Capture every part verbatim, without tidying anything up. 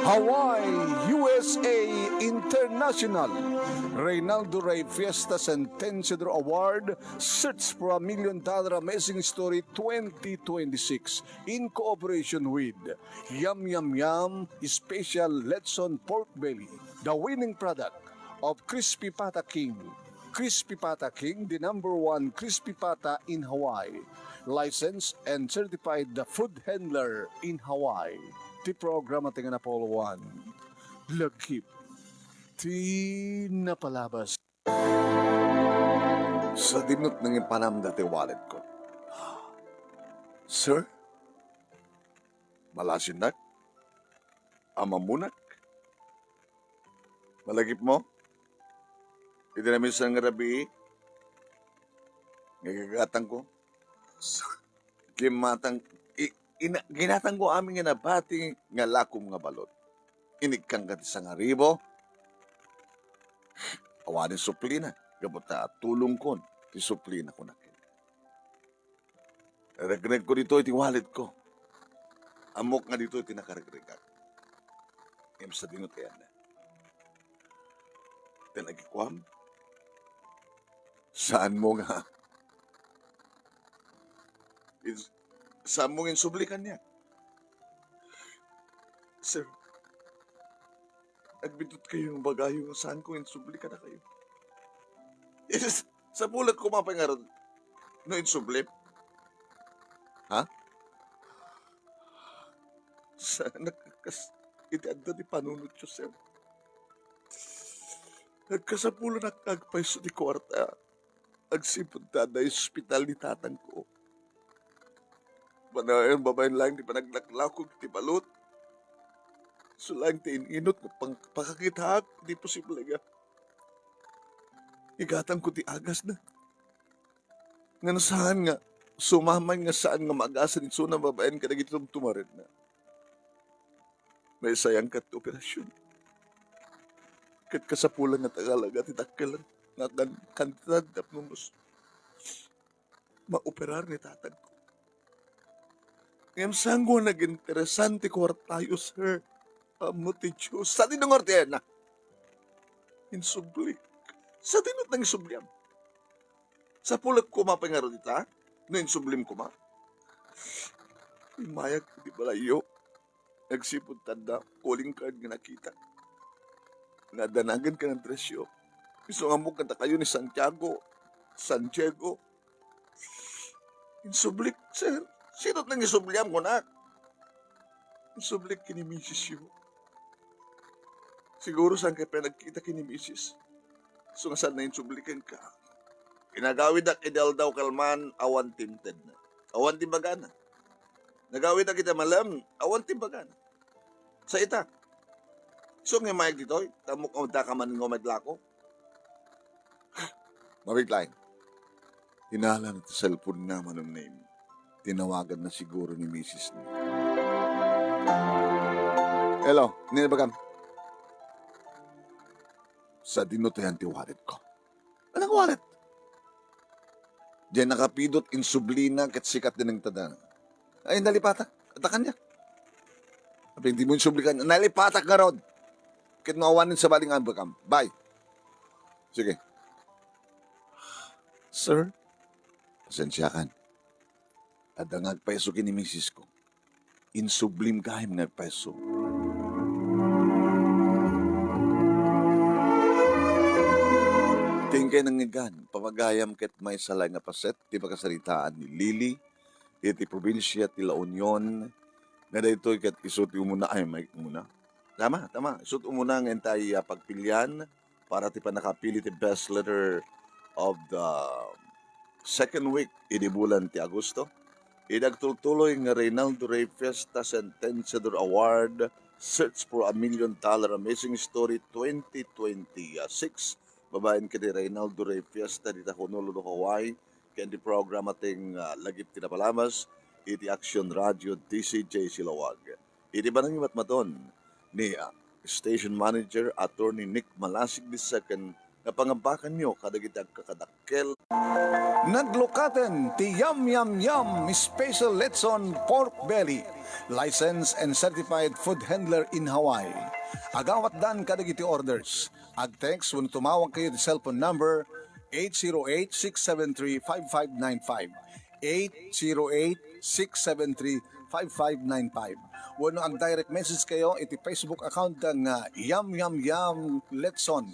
Hawaii, U S A International, Reynaldo Rey Fiesta Sentenciador Award, Search for a Million Dollar Amazing Story twenty twenty-six, in cooperation with Yum Yum Yum Special Lechon Pork Belly, the winning product of Crispy Pata King. Crispy Pata King, the number one crispy pata in Hawaii. Licensed and certified the food handler in Hawaii. Ti programa ti Napolo One. Lagip ti napalabas. Sadinot nangin panamda ti wallet ko. Sir? Malasinnak? Amamunak? Malagipmo? Iti naminsan nga rabii, nga igagatangko, kimmatang, i-, ina-, ginatangko amin nga nabati nga lakom nga balot. Inikkangka ti sangaribo, awanen suplina, gapu ta tulongkon ti suplina, kunak. Regregko ditoy ti wallet ko. Ammok nga ditoy ti nakaregregak. Ngem sadino ti ayanna? Ti nagikuam? Saanmo nga ins-, saanmo nga insubli kaniak? Sir, agbiddutkayo nga ibagayo nga saanko nga insubli kadakayo. Is, sapulek koma pay ngarud no insublim? Ha? Sa nagkakas-, iti adda ti panunotyo, sir. Nagkasapulan a agpayso ti kuarta. Agsipud ta adda ospital ni tatangko. Panayon babaen laeng ti panaglaklakog ti balot. Isu laeng ti in-inut nga pang-, pakakitaak ti posible nga igatangko ti agasna. Ngem saan nga sumamay nga saan nga maagasan isuna babaen kadagiti tumtumarenna. Naisayangka ti operasyon. Ket kasapulan nga talaga ti dakkel nga kan-, kantidad tapno maoperar ni tatangko. Ngem saan nga naginteresan ti kuartayo, sir? Ammo ti Dios. Sadino nga artena? Insublik. Sadino nga insubliam? Sapulek koma pay ngarud ita? No insublim koma? Immayag iti balayyo. Agsipud ta adda calling card nga nakitak. Nga adda nagen ken addressyo. Isu nga ammok nga dakayo ni Santiago, San Diego. Insublik, sir. Sino ti nangisubli, kunak? Insublik ken ni misisyo. Siguro saankayo pay nagkita ken ni misis. Isu nga saan nga insubli kenka. Inagawidak idi aldaw kalman, awan ti intedna. Awan ti imbagana. Nagawidak iti malem, awan ti imbagana. Sa ita. Isu nga immayag ditoy, ta ammok nga adda ka man nga umaglako. Mabiit laeng. Inala na ti cellphone-na, Manong Name. Tinawagan na siguro ni misis na. Hello, nini bagam? Sadino ti ayan ti wallet ko? Anong wallet? Diay nakapidot, insublina ket sika ti nagtada. Ay, nalipatak. Adda kaniak. Apay, dimo insubli kaniak. Nalipatak ngarud. Ket no awanen, sabali nga imbagam. Bye. Sige. Sir? Pasensiakan. Adda nga agpayso ken ni misis ko. Insublim gayam nga agpayso. Ti inkay nangngeggan, pamagayam ket maysa laeng nga paset ti pakasaritaan ni Lily iti probinsia ti La Union, nga daytoy ket isu ti umuna, ay, may umuna. Tama, tama. Isu ti umuna nga intay, ah, pagpilian para ti pannakapili ti best letter of the second week idi bulan ti Agosto. Idi agtultuloy nga Reynaldo Rey Fiesta Sentenciador Award, Search for a Million Dollar Amazing Story twenty twenty-six, babaen ken ni Reynaldo Rey Fiesta dita Honolulu, Hawaii, ken ti programa ti, ah, Lagip ti Napalabas iti Action Radio D C J Silawag. Iti panangimatmaton ni, ah, Station Manager Attorney Nick Malasig the second, Pangabakanyo kadagiti agkakadakkel. Naglukaten ti Yum Yum Yum Special Lechon Pork Belly, licensed and certified food handler in Hawaii. Agawatdan kadagiti orders. Ag-text wenno tumawag kayo ti cellphone number eight zero eight, six seven three, five five nine five. Eight zero eight, six seven three, five five nine five. Wenno ag-direct message kayo iti Facebook account nga Yum Yum Yum Lechon.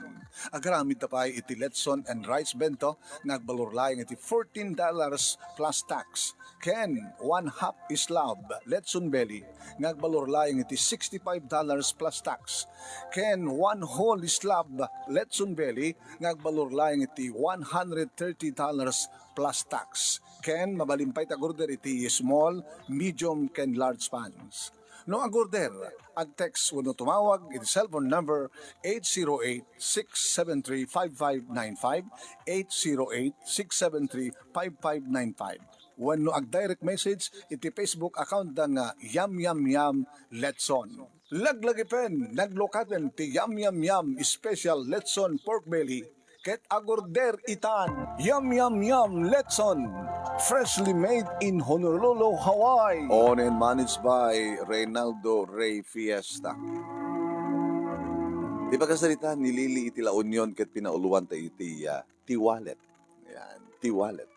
Agaramid ta pay iti lechon and rice bento nga agbalor laeng iti fourteen dollars plus tax. Ken one half slab lechon belly nga agbalor laeng iti sixty-five dollars plus tax. Ken one whole slab lechon belly nga agbalor laeng iti one hundred thirty dollars plus tax. Ken mabalin pay ti ag-order iti small, medium, ken large pans. No ag-order, ag-text wenno tumawag iti cellphone number eight zero eight, six seven three, five five nine five, eight zero eight, six seven three, five five nine five. Wenno ag-direct message iti Facebook account da nga Yum Yum Yum Lechon. Laglagipen, naglukaten ti Yum Yum Yum Special Lechon Pork Belly ket ag-order itan. Yum Yum Yum Lechon, freshly made in Honolulu, Hawaii. Owned and managed by Reynaldo Rey Fiesta. Ti pakasaritaan ni Lily iti La Union ket pinauluan ta iti, ah, T-Wallet. Yan, T-Wallet.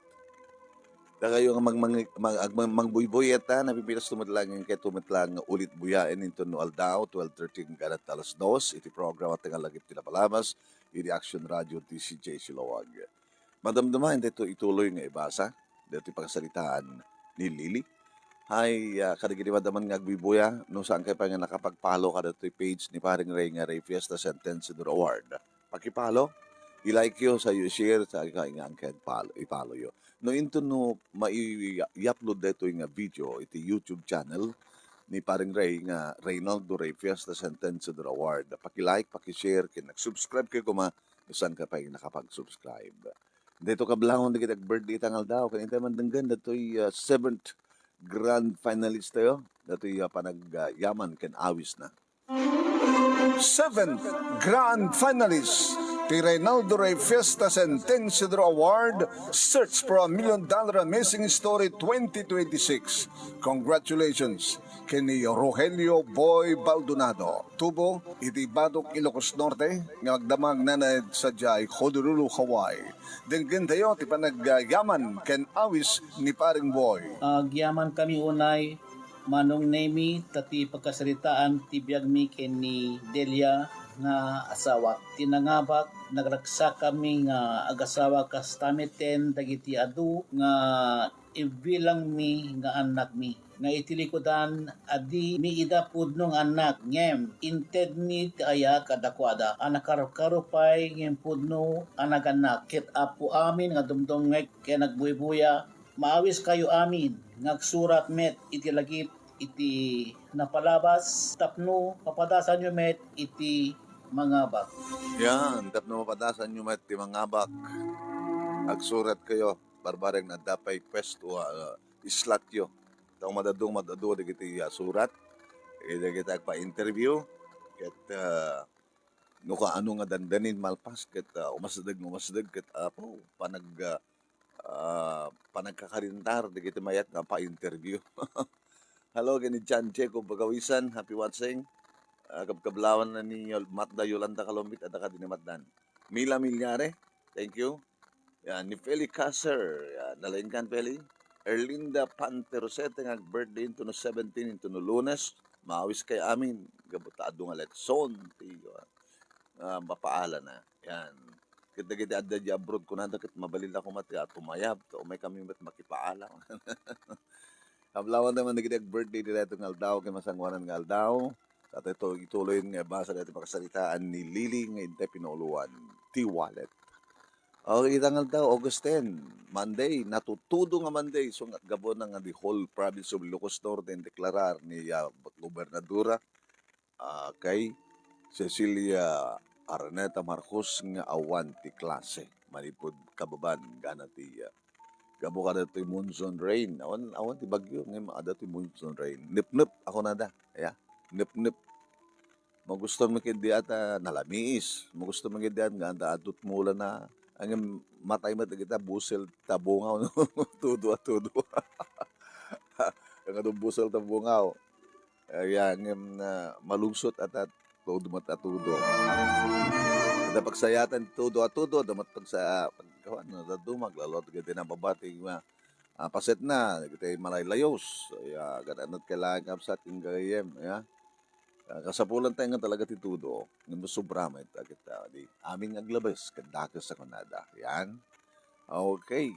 Dakayo nga mag-, mag-, mag-, agmang-, mangbuybuyet, ha, napipitas to met lang, ket to met lang ulit buyaen inton no aldaw, twelve thirty hanggang alas dos, iti programa ti Lagip ti Napalabas, iti Action Radio D C J Siloag. Madamdama, daytoy ituloy nga ibasa, daytoy pakasaritaan ni Lily. Hay, ah, kadagiti madaman nga agbuybuya, no saan kayo pa nga nakapag-follow kadaytoy page ni Paring Ray nga Ray Fiesta Sentenciador Award, paki-follow, i-like yo, sa yo i-share, sa ika nga angken follow, i-follow yo. No inton no mai-, i-upload daytoy nga video iti YouTube channel ni Paring Ray nga Reynaldo Ray Fiesta Sentenciador Award, paki-like, paki-share, ken nag-subscribe kayo koma, no saan ka pay nakapag-subscribe. Daytoy kablawan dagiti ag-birthday ita nga aldaw, ken intay man denggen daytoy, ah, seventh grand finalist tayo, daytoy, ah, panag-, ah, yaman ken awis na. Seventh grand finalist ti Reynaldo Rey Fiesta Sentenciador Award, Search for a Million Dollar Amazing Story twenty twenty-six. Congratulations ken ni Rogelio Boy Baldonado, tubo iti Batok, Ilocos Norte, nga agdamag nanad sadiay Honolulu, Hawaii. Denggentayo ti panagyaman ken awis ni Paring Boy. Agyaman kami unay, Manong Nemi, ta ti pakasaritaan ti biagmi ken ni Delia nga asawak. Ti nangabak, nagragsak kami nga agasawa kasta metten dagiti adu nga ibbilangmi nga annakmi, nga iti likudan, adi mi ida pudno nga annak, ngem intedmi ti aya kadakuada a nakarkaro pay ngem pudno a nagannak. Ket Apo amin nga dumdumngeg ken agbuybuya, maawiskayo amin nga agsurat met iti lagip iti napalabas tapno mapadasanyo met iti mangabak. Yan, tapno mapadasanyo met ti mangabak. Agsurat kayo, barbareng adda pay pwesto, ah, islatyo. Ta umadado, umadado dagiti, ah, surat. Eh, dagiti agpa-interview. Ket, ah, no kaano nga dandanin malpas, ket, ah, umasdeg, umasdeg, ket, apo, panag, ah, ah, panagkakarintar dagiti mayat nga pa-interview. Hello, ken ni John Jacob Bagawisan, happy watching. Ah, kabkablawan na ni Yol-, Matda Yolanda Kalombit, adda kadi ni Matdan. Mila Milyare, thank you. Yan, ni Feli Caser, yan, nalaingkan, Feli. Erlinda Panterosete nga birthday into no seventeen into no Lunes. Maawis kay amin. Gabu ta adu nga letson. Ti, ah, mapaala na. Yan. Ket dagiti adda di abroad, kunada ket mabalin la koma ti, ah, tumayab, ta umay kami met makipaala. Kablawan naman dagiti ag-birthday dita ito nga aldaw, ken masangoanan nga aldaw. Ket ito, ituloy nga ibasa dati pakasaritaan ni Lily nga intay pinauluan ti wallet. O, ita nga aldaw, August ten, Monday, natutudo nga Monday, so nga, gapu na nga the whole province of Ilocos Norte in deklarar ni, ah, gobernadora, ah, kay Cecilia Araneta Marcos nga awan ti klase manipud kababan gana ti, ah, gapu kadatoy monsoon rain. Awan, awan ti bagyo, ngem adda ti monsoon rain. Nepnep a kunada, ya. Nepnep. Magusto mi ketdi a ta nalamiis. Magusto mi ketdi a nga adda adut mulana. Ngem matay met dagita busel ta bungaw, no? Tudo a tudo. Nga adun busel ta bungaw. Aya, ngem, ah, malungsot a ta tudo met a tudo. Adda pagsayatan ti tudo a tudo, adda met pagsa-, pag-, kuan, no, dadduma, aglalawag dagiti nababati nga, ah, pasetna, dagiti malaylayos. Aya, gad-ano ti kailangan, kabsat, ken gagayyem, aya. Ah, kasapulan tayo nga talaga ti tudo, ngem sobra met, dagita, di, amin nga aglabes, ket dakes a kunada. Yan. Okay.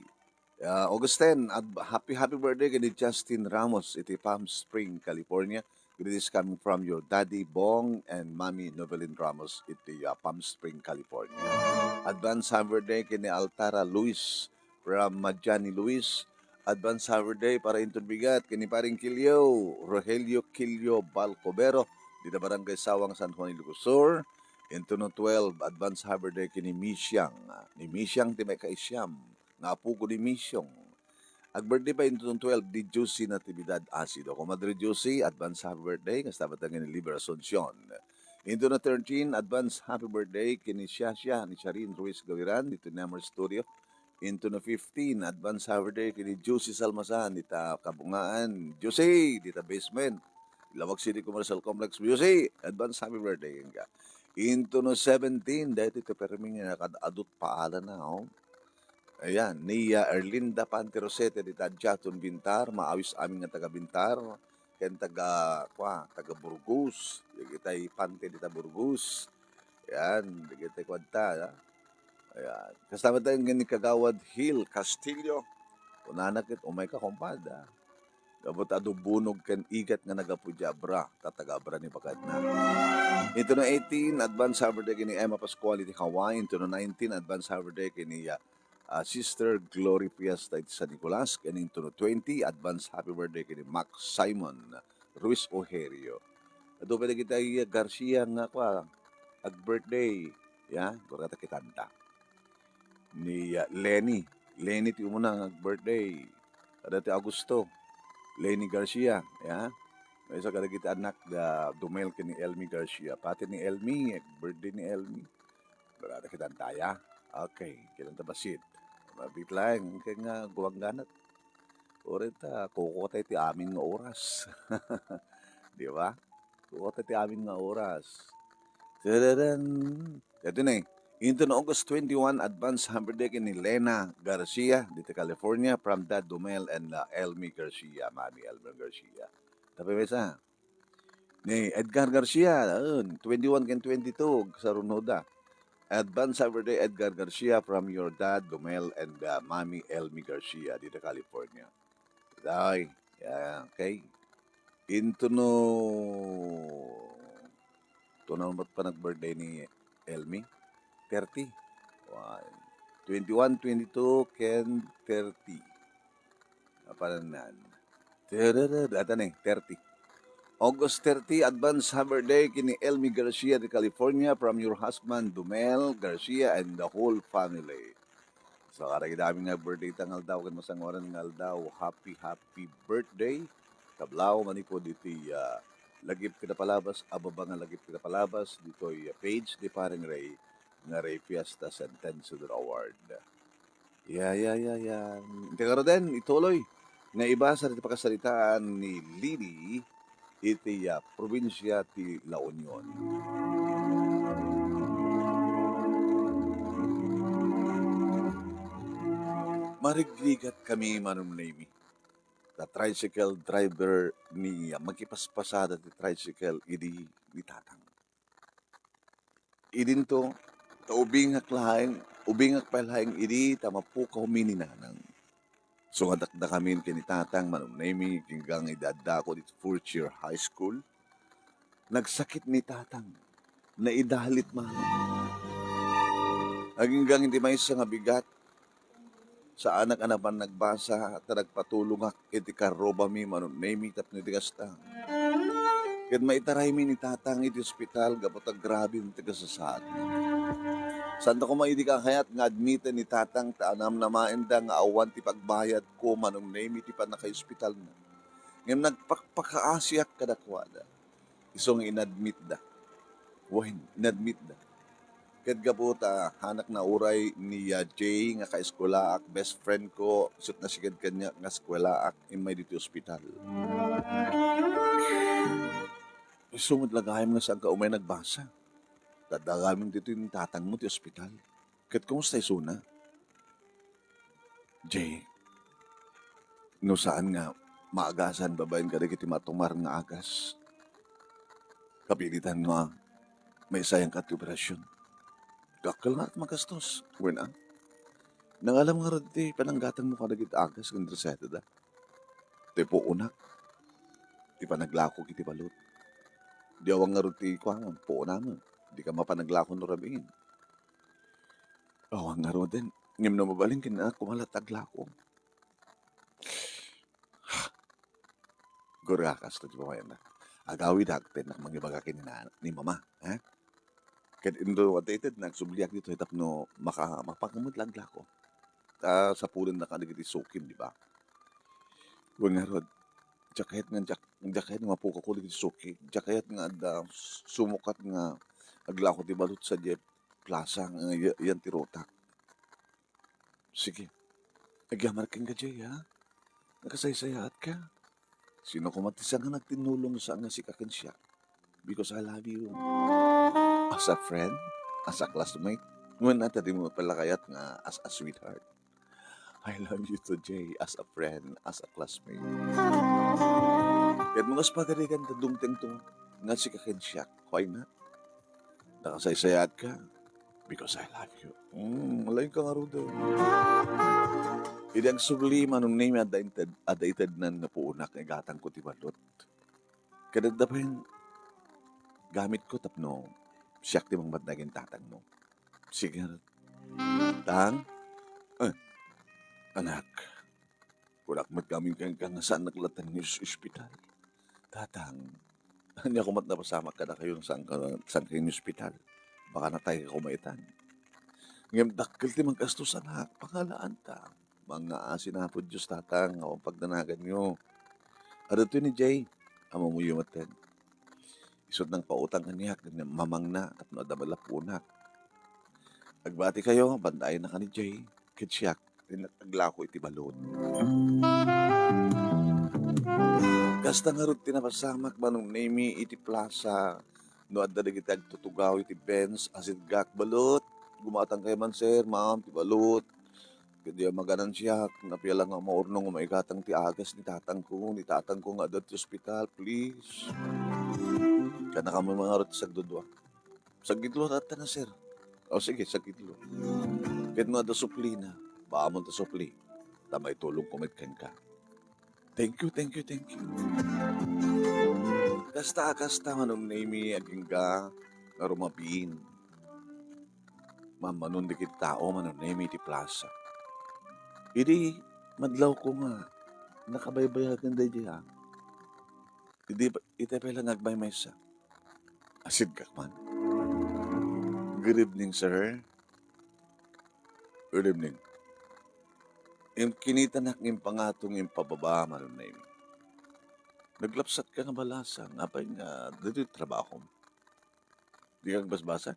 Ah, August ten, ad-, happy, happy birthday ken ni Justin Ramos iti Palm Spring, California. Greetings coming from your daddy, Bong, and mommy, Novelin Ramos, iti, ah, Palm Spring, California. Advance happy birthday ken ni Altara Luis from Majani Luis. Advance happy birthday para inton bigat ken ni Paring Kilio, Rogelio Kilio Balcobero, dita Barangay Sawang, San Juan, Ilocos Sur. Inton twelve, advance happy birthday ken ni Misiang. Ni Misiang ti maikaisyam nga apo ko ni Misyong. Ag-birthday pa inton twelve ni Josie Natividad Asido. Comadre Josie, advance happy birthday. Kasta met ken ni Liber Asuncion. Inton thirteen, advance happy birthday ken ni Shasha, ni Charin Ruiz Gawiran, dito Nemer Studio. Inton fifteen, advance happy birthday ken ni Josie Salmasan, dita Kabungaan. Josie, dita basement. Ilawag City Commercial Complex. Josie, advance happy birthday kenka. Inton seventeen, daytoy ti permi nga nakad-adut paalana, oh. Ayan, ni, ah, Erlinda Pante Rosete, dita Jaton Bintar, maawis amin nga taga Bintar, ken taga, kua, taga Burgos, dagitay Pante dita Burgos. Ayan, dagitay kuanta, ah. Ayan. Kasta met ken ni Kagawad Hill Castillo. Kunana ket, "Umayka, kumpad, ah." Gapu ta adu bunog ken igat nga naggapu idiay Abra, ta taga-Abra ni bakadna. Inton eighteen, advance happy birthday ken ni Emma Pascual iti Hawaii. Inton nineteen, advance happy birthday ken ni, ah, ah, Sister Glory Fiesta iti San Nicolas. Ken inton twenty, advance happy birthday ken ni Max Simon Ruiz Ojerio. Adu pay dagitay Garcia nga kua, ag-birthday. Ya, gura ta kitanta. Ni, ah, Lenny. Lenny ti umuna nga birthday. Kada ti Augusto. Lenny Garcia, ya. Maysa kadagiti anak da Dumel ken ni Elmi Garcia. Pati ni Elmi, birthday ni Elmi. Barada kitanta, ya. Okay, kitanta bassit. Mabit laeng, kaya nga guwangganat. Uray ta, kukuha tayo ti amin nga oras. Di ba? Kukuha tayo ti amin nga oras. Tadadan! Ito na eh. Inton August twenty-one, advance happy birthday ken ni Lena Garcia, dita California, from Dad Dumel and, uh, Elmi Garcia, Mami Elmi Garcia. Tapos may isa, ni Edgar Garcia, un, twenty-one ken twenty-two, sarunoda. Advance happy birthday, Edgar Garcia, from your Dad Dumel and, uh, Mami Elmi Garcia, dita California. Day, yeah, okay. Into no, to na mat pa nag-birthday ni Elmi? Thirty. One, twenty-one, twenty-two, ken thirty. Apanan nan. Tererere, data ni, thirty. August thirty, advance happy birthday ken ni Elmi Garcia de California from your husband, Dumel Garcia, and the whole family. So, kadagiti amin nga birthday ta nga aldaw, ken masangoran nga aldaw, happy, happy birthday. Kablaw, manipud iti, ah, lagip ken napalabas, ababa nga lagip ken napalabas, ditoy, ah, page ni Paring Ray, nga Ray Fiesta Sentencio de Award. Ya, ya, ya, ya. Iti ngaruden, ituloy nga ibasa ti pakasaritaan ni Lily iti, ah, probinsia ti La Union. Marigrigat kami, Manong Nemy. Ta tricycle driver ni, ah, makipaspasada ti tricycle idi ni Tatang. Idinto, ta ubingak laeng, ubingak pay laeng idi ta mapukawmi ni Nanang. Sungadakdakamin ken ni Tatang, Manong Nemy, agingga idi addako iti fourth year high school. Nagsakit ni Tatang. Naidalit, Manong. Agingga iti maysa nga bigat, saanak a napan nagbasa, ta nagpatulongak iti karrubami, Manong Nemy, tapno iti kasta, ket maitaraymi ni Tatang iti ospital gapu ta grabe ti kasasaad. Saanko koma idi kakayat nga admiten ni Tatang ta namnamaenda nga awan ti pagbayadko, Manong Nemy, ti pannakaospitalna. Ngem nagpakpakaasiak kadakuada. Isu nga inadmitda. Wen, inadmitda. Ket gapu ta hanak nauray ni, ah, Jay nga kaeskuelaak, best friend ko, isut' nasiked kaniak nga eskuelaak, immay ditoy ospital. Isu met la gayam nga saanka umay nagbasa. Ta adda gayam ditoy ni tatangmo ti ospital. Ket kumusta isuna? Jay, no saan nga maagasan babaen kadagiti matumar nga agas, kapilitan nga maisayangka ti operasyon. Dakkel nga magastos, wen a. Nangalam ngarud ti pananggatangmo kadagiti agas ken resetada. Ti puonak, ti panaglako iti balud. Di awan ngarud ti kuangan, puonam. Dika mapanaglako no rabiin. Awan ngaruden. Ngem no mabalin ken anak, kumalat aglako. Gurga, kasto ti pamayanna. Agawidak, tennak mangibaga ken ni na-, ni mama, ha? Ket inno adda itedna, agsubliak ditoy tapno maka-, mapakamut lang aglako. Ta sapulennaka dagiti sukim, di ba? Wen ngarud, diak kayat nga, diak, diak kayat nga mapukawko dagiti suki. Diak kayat nga adda sumukat nga aglako ti balud sadiay plaza nga ya-, yan ti rutak. Sige. Agyamanak kenka, Jay, ha? Nakasaysayaatka. Sino koma ti saan nga nagtinnulong sa nga sika ken siak? Because I love you. As a friend, as a classmate, wen ata di mo pala kayat nga as a sweetheart. I love you too, Jay, as a friend, as a classmate. Ket no kas pagarigan ta dumtengto nga sika ken siak, why not? Nakasaysayaatka because I love you. Mm, malain ka ngaruden. Idi agsubli, Manong Nemy, adda inted-, adda itednan nga puonak nga igatangko ti balud. Ket adda pay gamitko tapno siak ti mangbantay ken tatangmo. Sige, Tang? Eh, anak, kunak met ngamin kenka nga saannak latta nga is-, ospital. Tatang, ania koma ti napasamak kadakayo no saanka, saanka inospital? Baka natay ka koma itan. Ngem dakkel ti magastos, anak. Pangalaanta. Mangngaasi ni Apo Dios, Tatang, awan pagdanaganyo. Adda ditoy ni Jay, amamoyo metten. Isut' nangpautang kaniak, mamangna, tapno adda met la puonak. Agbatikayo, bantayennak ni Jay, ket siak, ti nag-, aglako iti balud. Kasta ngarud ti napasamak, Manong Nemy, iti plaza, no adda dagiti agtutugaw iti Benz, asidgak, "Balud, gumatangkayo man, sir, ma'am, ti balud. Ket diak maganansiak, napia la nga maurnong nga maigatang ti agas ni tatangko, ni tatangko nga adda ti ospital, please." Kannakami ngarud ti sagdudua. "Sagitlo latta na, sir." "O, sige, sagitlo. Ket no adda suplina, baamon ta supli, ta maitulongko met kenka." "Thank you, thank you, thank you." Kasta, kasta, Manong Nemy, agingga nga rumabiin. Mammanon dagiti tao, Manong Nemy, iti plaza. Idi madlawko nga nakabaybayagan daydiay, a. Idi, itay pay la nga agmaymaysa. Asidgak man. "Good evening, sir." "Good evening." Im-, kinitanak nga impangato nga impababa, Manong Nemy. "Naglapsatka nga balasang, apay nga ditoy trabahom?" "Dika agbasbasa?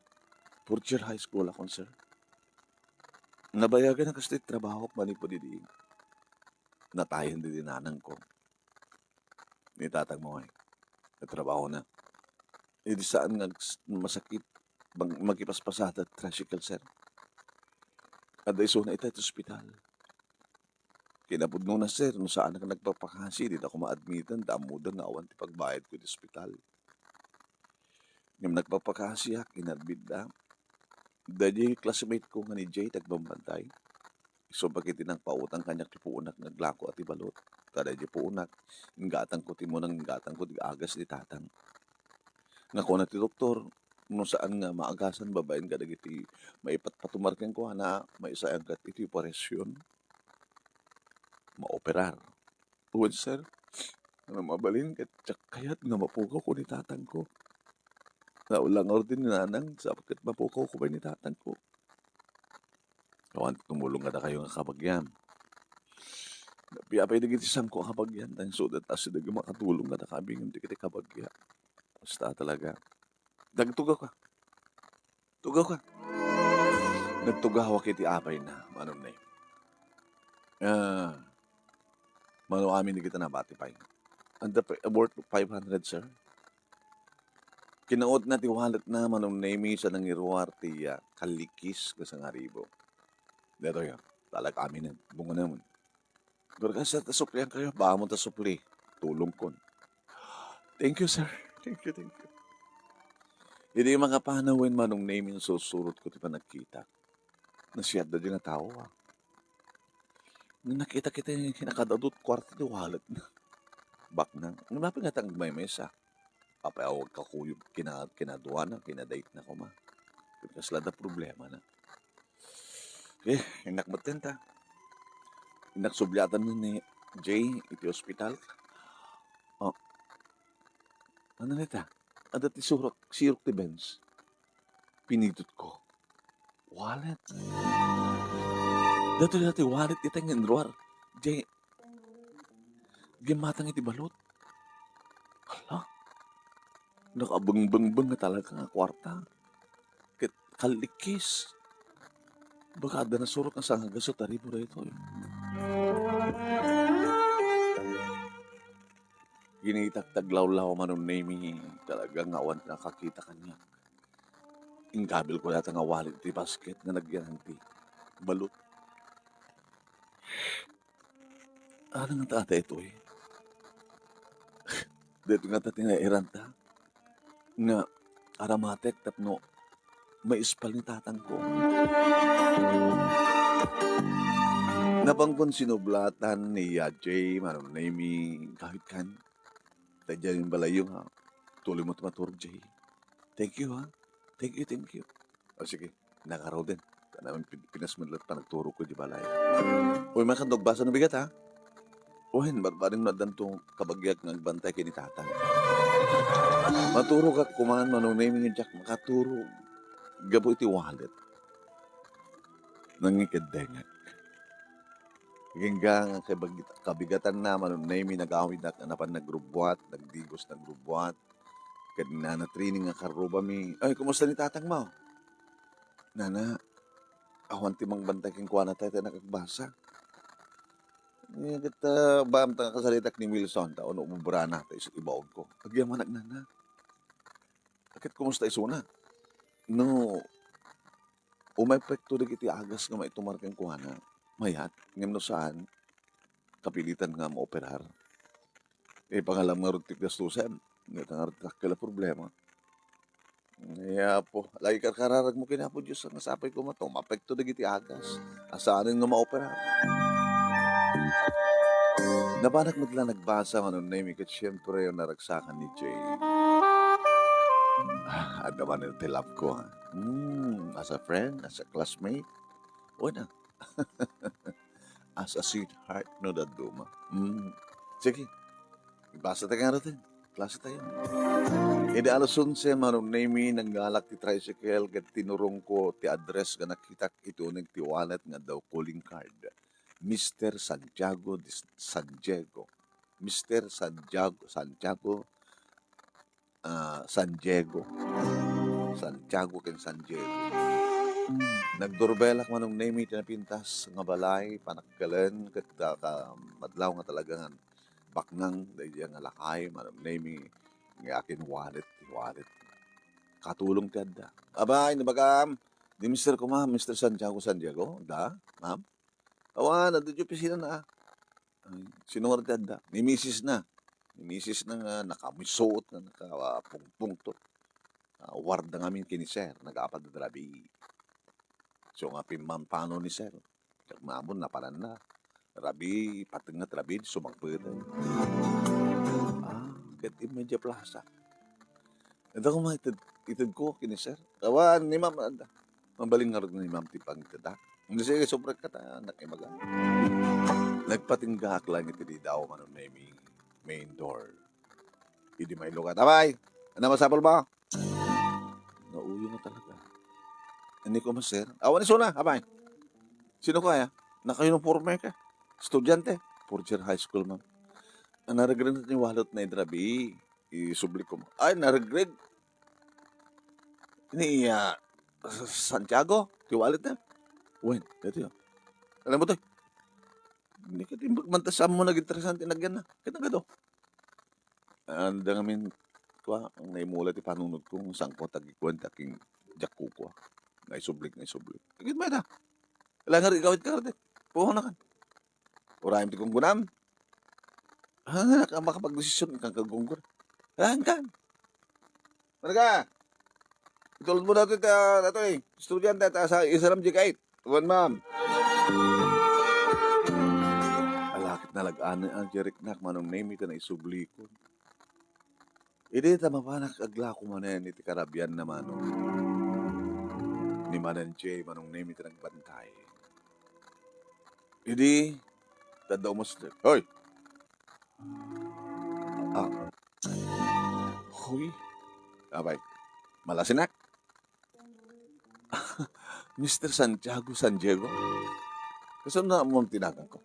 Fourth year high school akon, sir." "Nabayagan a kasta ti trabahok manipud idi natayen didi nanangko." Ni tatangmo, ay, natrabahona. Idi saan nga ags-, masakit, bang-, makipaspasada ti tricycle, sir. Adda isuna itay ti ospital. Kinapudnona, sir, no saanak nagpapakasi, dida koma admiten, ta ammoda nga awan ti pagbayadko iti ospital. Ngem nagpapakasiak, inadmitda. Daydiay classmate ko nga ni Jay ti agbambantay. Isu pay ket ti nangpautang kaniak ti puonak nga aglako a ti balud. Ta daydiay puonak, inggatangko ti munang inggatangko ti agas ti tatang. Nga kuna ti doktor, no saan nga maagasan babaen kadagiti maipatpatumar kenkuana, maisayangka iti operasyon. Maoperar. Wen, sir, no mabalin ket diak kayat nga mapukawko ni tatangko. Naula nga urdin ni nanang, sapay ket mapukawko pay ni tatangko. Awan ti tumulong kadakayo nga kabagian. Napia pay dagiti sanko a kabagian, ta insuda ta sida nga makatulong kadakami ngem dagiti kabagia. Basta talaga. Nagtugawka. Tugawka. Nagtugawak iti abayna, Manong Nemi. Ah, mano amin dagita nabati pay. Adda pa, worth five hundred, sir. Kinautna ti walletna, Manong Nemi, sa nangiruar ti, ah, kallikis nga sangaribu. Detoy, ah, talak amin, bunga naman. Gurgasa ta suplian kayo, baka mo ta supli. Tulong kon. Thank you, sir. Thank you, thank you. Idi makapanawen, Manong Nemi, nga sursurot ko ti panagkita. Nasiat da di nga tao, ah. Nga nakita kita yung kinakadadot kwarta di wallet na. Baknang. Nga mapingatang may mesa. Apay awag kakuyog kina-, kinaduana, kinadate na koma. Ket kasla da problema na. Eh, innak metten ta. Innak subliatan ni Jay iti ospital. Oh. Ano nita? Adda ti surok, sirok ti Benz. Pinidot ko. Wallet. Datoy, datoy, wallet ita nga inruar. Jay, gimmatang iti balot. Hala. Nakabengbengbeng nga talaga nga kwarta. Ket kallikis. Baka adda nasurot nga sangagasut a ribu daytoy. Kinitak taglawlaw, Manong Nemi, talaga nga awan nakakita kaniak. Inggabil ko data nga wallet ti basket nga nagyanan ti balot. Ano nga ta daytoy? Daytoy nga ta tinairanta nga aramatek tapno maispal ni tatangko. Napankon sinublatan ni Jay, Manong Nemi, kahit kan. Tayo dyan yung balayo nga. Tuloy mo tumaturog, Jay. Thank you, ha? Thank you, thank you. O, sige. Nakaraw din. Kanamin pin-, pinasmadlat pa nagturo ko di balay. Uy, may kandog, basa na bigat, ha? Uy, barbaring no adan to kabagiak nga agbantay kini tatang. Maturo ka kuman, Manong Nemi, nga diak makaturo. Gabo iti wallet. Nangikeddengak. Agingga nga kabagit-, kabigatanna, Manong Nemi, nagawid ak, napan nagrubbuat, nagdigos, nagrubbuat. Ket ni Nana Trini nga karrubami, "Ay, kumusta ni tatang mo?" "Nana, awan ti mangbantay kenkuana, tay, tay nakagbasa." Ket, ah, baam ta nga kasaritak ni Wilson, ta uno umobrana, ta isu ti baogko. Agyamanak, Nana. Ket kumusta isuna? No, umepekto dagiti agas nga maitumar kenkuana, mayat, ngem no saan, kapilitan nga maoperar. Eh, pangalam ngarud ti gastusen, ngata ngarud ti dakkel a problema. Ay, Apo, lagi karkararag mo ken Apo Dios, nga sapay koma ta umapekto dagiti agas. Asaanen nga maoperar. Napanak met la nagbasa, Manong Nemi, ket siempre, naragsakan ni Jay. Ah, adda man ti love ko, ha? Hmm, as a friend, as a classmate. O, na. As a sweetheart, no, dadduma. Hmm. Sige. Ibasa ta kano ti klase tayo. Idi alas onse, Manong Nemi, nanggalak ti tricycle ket tinurongko ti address nga nakitak iti uneg ti wallet nga adda calling card. Mister Santiago de S-, San Diego. Mister Santiago, Santiago, ah, San Diego. Santiago ken San Diego. Nagdurbelak, Manong Nemi, ti napintas nga balay, panakkelen, ket, ah, ka-, madlaw nga talaga nga baknang daydiay nga lakay, Manong Nemi, nga akin wallet, wallet. Katulong ti adda. Abay, nabagam, ni Mister Kuma, Mister Santiago, San Diego, da, ma'am? Awan, adda ti opisina na, ah. Ay, sino nga ti adda? Ni misis na. Ni misis na nga nakamisuot nga nakapungpungto. Ah, warda ngamin ken ni Sir, nag-apat da rabii. So nga pimmampano ni Sir. Diak maammo, napanan na. Rabii, patengnget rabii, sumangpet. Ah, ket immediate plaza. Ita ko maited, ited ko ken ni Sir. Awan, ni Ma'am, anda. Mabalin ngarud ni Ma'am ti pangitedda. Hindi, sige, sobra ka ta, anak, imaga. Nagpatinggaak lang iti di daw, Manong Nemi, main door. Idi may lukat. Abay! Ano masapul mo? Nauyo na talaga. Hindi ko, ma, sir. Awan isuna, abay. Sino kaya? Naka-uniforme ka. Estudyante. Fourth year high school, ma'am. Ang naragrag na ni wallet na idrabi. Isubli ko, ma'am. Ay, naragrag. Ni, ah, Santiago, ti wallet na. Wen, daytoy, ah. Alam mo to, eh. Hindi ka timbag man ta saan mo naging interesante nagyan na. Kitang ka to. Anda ngamin, kua, ang naimula ti panunot ko, saan ko tagikuan, taking diak kukua. Nga isublik, nga isublik. Agid mo ita. Kailangan igawit ka, karte. Puhunakan. Urayam ti gunggunam. Ah, ka makapagdesisyon, kan kagungguna. Ah, kan. Managa. Itulod mo dati ta, dati, eh. Estudyante ta sa Islam Jigait. Wen, ma'am. Alakit na lag-ani ang jeriknak manong name iti naisublikon. Idi ta mapanak aglako manen iti karabian na manong ni Manen J manong name iti nagbantay. Idi tadda umustek. Hoy! Ah. Hoy! Abay, malasinak. Mister Santiago San Diego? Kasano mo ang tinagan ko?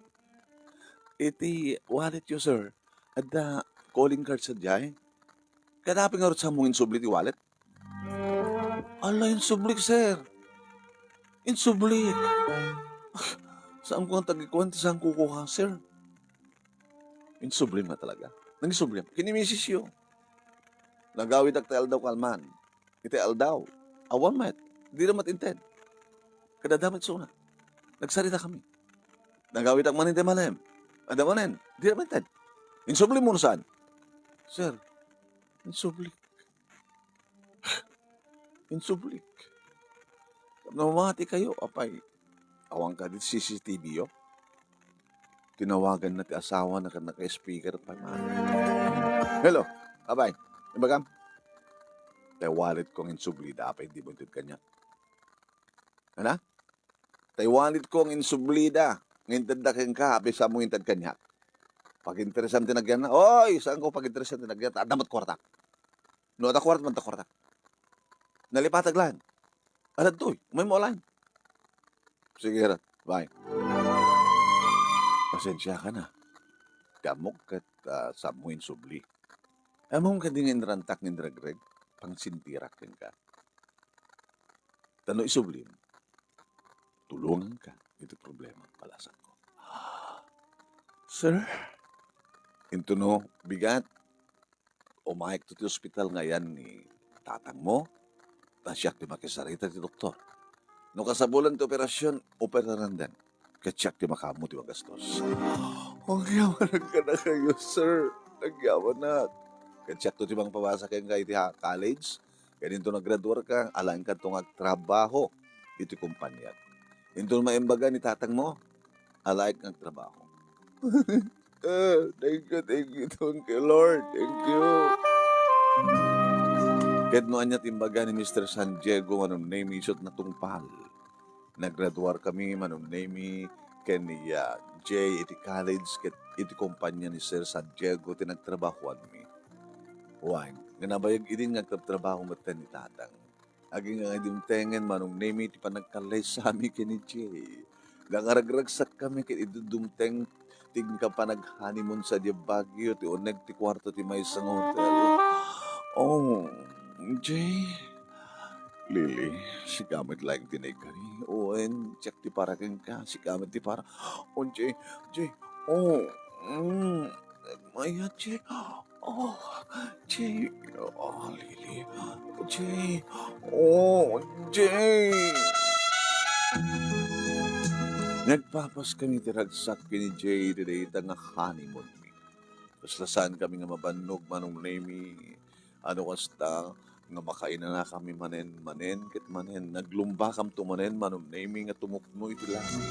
Iti wallet yo, sir. Adda calling card sadiay. Kadapi nga rut sa mong insubli ti wallet? Ala, insublik, sir. Insublik. Saan ko ang tagikuan ti saan kukuha, sir? Insublim nga talaga. Nangisublim. Kini misis yo. Nagawidak ti aldaw kalman. Iti aldaw. Awan met. Di na met inted. Kadada met suna. Nagsarita kami. Nagawidak man iti malem. Adda manen. Di na met inted. Insublim mo no saan? Sir, insublik. Insublik. Namati kayo, apay. Awan kadi C C T V yo? Tinawagan na ti asawa na ket naka-speaker pa man. Hello, abay, ibagam. Tay wallet ko nga insublida, apay, di mo inted kaniak. Ana? Tay wallet ko nga insublida, nga intedda kenka, apay, saan mo inted kaniak. Pag-interesam ti nagyan na, oy, saan ko pag-interesam ti nagyan, adda met kuarta. No, adda kuarta, adda kuarta. Nalipatag lang. Adda toy, umay mo lang. Sige, ra. Bye. Pasensya ka na. Ti ammok ket, ah, saan mo insubli. Ammom kadi nga inrantak nga inregreg, pangsintirak kenka. Ta no isublim, tulonganka iti problema, palasangko. Sir? Intono, bigat, umayek to ti ospital nga ayan ni tatangmo, ta siak ti makisarita ti doktor. No kasabulan ti operasyon, operarandan. Ket siak ti makaammo ti magastos. Agyamanak kadakayo, sir. Agyamanak. Ket siak to ti mangpabasa kenka iti ha-, college. Ket inton naggraduarka, alaenka to nga agtrabaho iti kompaniak. Inton maimbaga ni tatangmo, alaek nga agtrabaho. Ah, thank you, thank you, thank you, Lord. Thank you. Ket no ania ti imbaga ni Mister San Diego, manong name isut natungpal. Naggraduar kami, manong name, ken ni, ah, Jay iti college, ket iti kompanya ni Sir San Diego ti nagtrabahoanmi. Wen, nga nabayag idin nga agtrabaho metten ni Tatang. Agingga nga dimtengen, manong name, ti panagkallaysami ken ni Jay. Nangaragragsak kami ket idi dumteng ti inka panag-honeymoon sadiay Baguio ti uneg ti kuarto ti maysa nga hotel. Oh, Jay. Lily, sika met laeng ti naikari. Wen, siak ti para kenka. Sika met ti para. Oh, Jay, Jay. Oh, mm. Maya, Jay. Oh, Jay. Oh, Lily. Jay. Oh, Jay. Nagpapas kami ti ragsak ken ni Jay iti dayta nga honeymoon mi. Kasla saan kami nga mabannog, manong name. Ano kasta nga makainanakami manen, manen ket manen. Naglumbakam to manen, manong name, nga tumukno iti langit.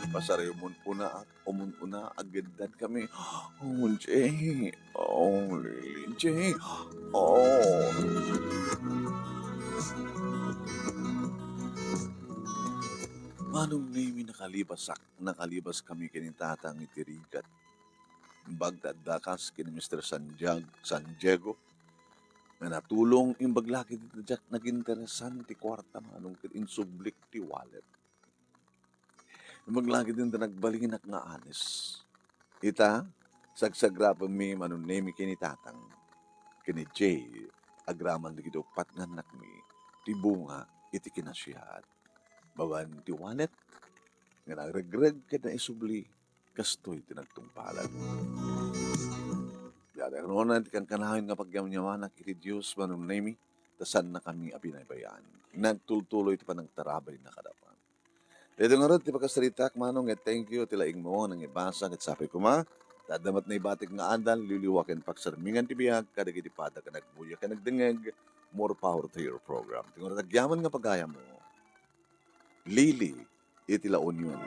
Pasarayumon una, umun-una, ageddan kami. Oh, Jay. Oh, Lily, Jay. Oh. Manong name, nakalibasak, nakalibas kami ken ni Tatang iti rigat. Imbag ta adda kas ken ni Mister San Diag-, San Diego nga natulong, imbag la ket iti diak naginteresan ti kuarta, manong ket insublik ti wallet. Imbag la ket iti nagbalinak nga anis. Ita, sagsagrapenmi, manong name, ken ni Tatang ken ni Jay, agraman dagiti uppat nga annakmi. ti bunga iti kinasiat. Babaen ti wallet nga nagregreg ken naisubli, kastoy ti nagtungpalan. Dayta unay ti kankanayon nga pagyamyamanak iti Dios, Manong Nemi, ta saannakami a binaybay-an. Nagtultuloy ti panagtarabay na kadakuan. Daytoy ngarud ti pakasaritak, Manong, nga thank you ti laingmo nga nangibasa ket sapay koma ta adda met naibatik nga adal, liwliwa ken pagsarmingan ti biag kadagiti pada ken agbuya ken agdengngeg. More power to your program. Ti ngarud agyaman nga pagayammo, Lily iti La Union.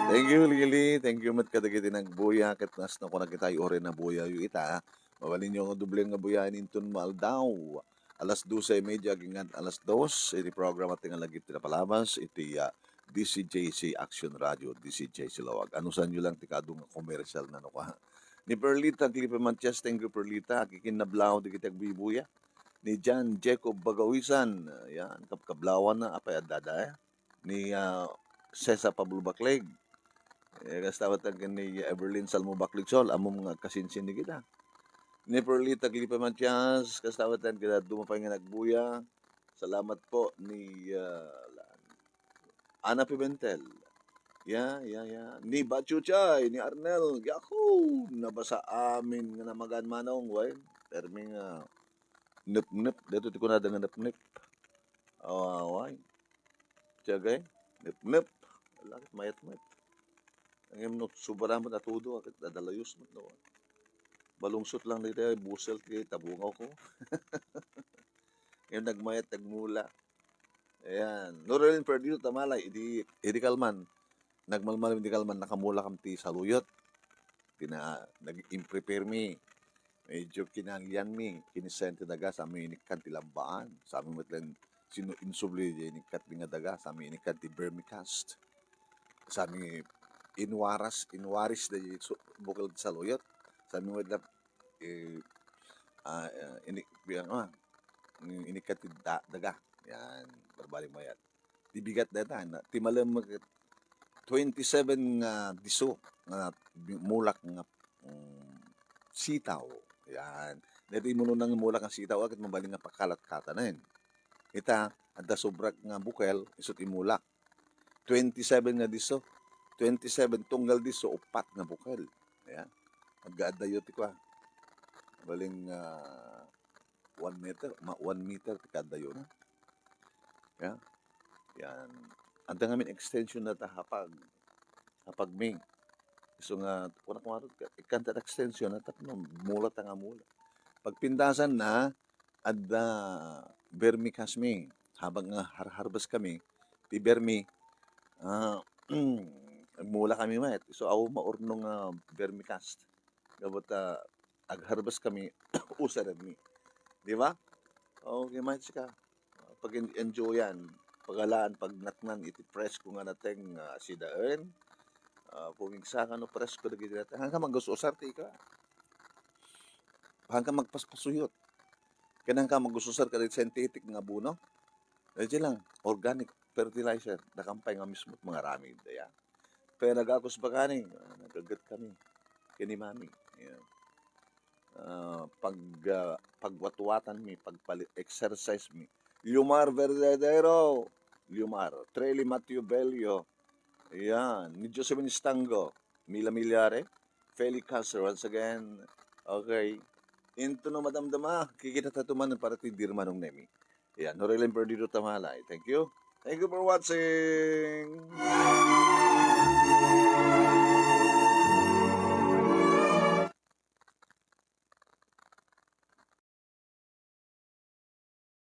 Thank you, Lily. Thank you met kadagiti nagbuya ket nasnakuna ket ay uray nabuyayo ita. Mabalinyo nga doble nga buyaen inton maaldaw. Alas doce y media agingga alas dos, iti programa ti nga lagip ti napalabas iti, ah, D C J C Action Radio, D C J C Laoag. Anusanyo lang ti kaadu nga commercial na no ka. Ni Perlita Clipe Matias, thank you, Perlita. Akikinnablaw dagiti agbubuya. Ni John Jacob Bagawisan, yan, kabkablawan na, apay addada, eh. Ni, ah, Cesar Pablo Baclig. Eh, kasta met ken ni Evelyn Salmo Baclig, Sol, ammom nga agkasinsin ni kita. Ni Perlita Clipe Matias, kasta met ken kita dumapay nga nagbuya. Salamat po ni, ah, Ana Pimentel. Ya, ya, ya. Ni Bachuchay, ni Arnel. Yahoo! Nabasa amin nga namagan, Manong, way. Permi nga nepnep. Dito ti kunada nga nepnep. Ah, way. Tiyagay. Nepnep. Langit mayat met. Ang imnok subara met a todo, akit dadalayos met, no? Balungsot lang dito, busel ti tabungaw ko. Yung nagmayat, nagmula. Ayan. Norel Perdido Tamalay, idi, idi kalman. Nagmalmalim idi kalman, nakamula kam ti saluyot. Tina, nag-imprepare mi. Medyo kinalian mi. Kinisen ti daga, sa mi inikkan ti lambaan. Sa mi met lang sino insubli di inikkat di nga daga. Sa mi inikkan ti vermicast. Sa mi inwaras, inwaris di su-, bukel ti saluyot. Sa mi met lang, eh, ah, eh, ini-, ano, ah, inikkat ti da-, daga. Yan, barbali mayat. Ti bigat dayta, na, ti malem-, twenty-seven nga disso nga mulak nga, mm, sitaw. Yan. Dayta immuno nang mulak nga sitaw, agit mabalin nga pakalatkatanen. Ita, adda sobra nga bukel, isut imulak. Twenty-seven nga disso. Twenty-seven tunggal disso, upat nga bukel. Yan. Agga-addayo ti kua. Baling, ah, one meter, ma-, one meter ti kaddayona. Ya. Yan. Adda ngamin extension na ta hapag. Hapag mi. So nga, kuna-kuna, ikkan ta extension na tapno, mula ta nga mula. Pagpindasan na, adda vermicast mi. Habang nga har-harvest kami, ti vermi, ah, mula kami met. So, awan maurno nga vermicast. Gapu ta ag-harvest kami, usaren mi. Di ba? Okay, maayat sika. Pag-en-, enjoyan, pagalaan, pagnatnan iti presko nga nateng, ah, sidaen. Ah, pumigsa nga no presko dagiti nateng. Hangka magus-usar ti ika. Hangka magpaspasuyot. Ken hangka magus-usar kadagiti synthetic nga abono. Daytoy lang, organic fertilizer. Dakam pay nga mismo mangaramid, ayan. Kaya nagakus pa kani, ah, nagagat kami. Kini mami. Ayan. Ah, pag, ah, pagwatwatan mi, pagpali-, exercise mi. Liomar Verdadero, Liomar, Trelly Matthew Bello, ayan, ni Josephine Stango, Mila Milyare, Feli Castro, once again, okay. Into no madamdama, kikita tayo man para ti Dear Manong Nemi. Ayan, Norel Perdido Tamalay. Thank you. Thank you for watching.